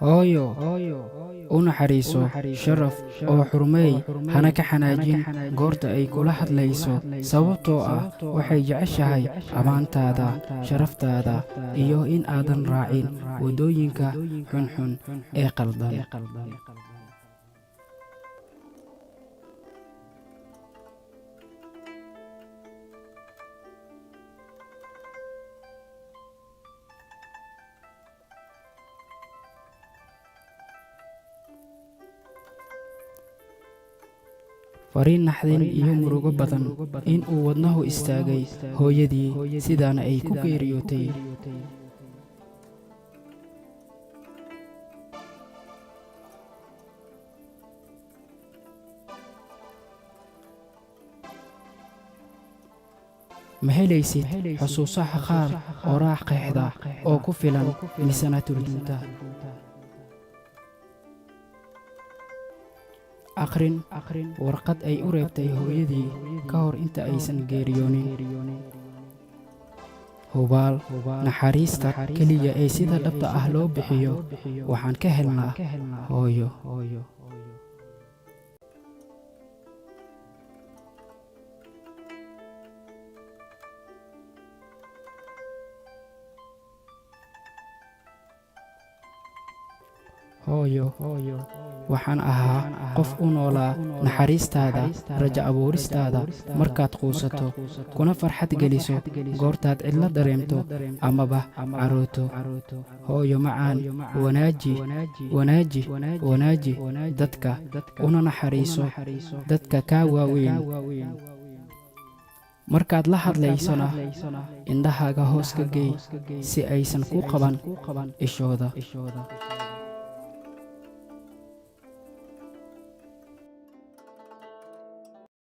Hooyo, u naxariiso, sharaf oo xurmeey, hana ka xanaajin goorta ay kula hadlayso, sababtoo ah waxay jeceshahay ammaantaada, sharaftaada iyo in aadan raacin waddooyinka xunxun ee qaldan. Fariin naxdin iyo murugo badan in uu wadnahu istaagay hooyadii, sidaana ay ku geeriyootay. Ma helaysid xusuusaha qaar oo raax qeexda oo ku filan misana turjunta. Akhrin warqad ay u reebtay hooyadii ka hor inta aysan geeriyoonin. Hubaal, naxariista keliya ee sida dhabta ah loo bixiyo waxaan ka helnaa hooyo. Hooyo, waxaan ahaa qof u noolaa naxariistaada, rajo abuuristaada markaad quusato, kuna farxad geliso goortaad cidlo dareemto amaba carooto. Hooyo macaan, wanaaji, wanaaji, wanaaji dadka, una naxariiso dadka kaa waaweyn. Markaad la hadlaysona indhahaaga hoos ka geey si aysan ku qaban ishooda.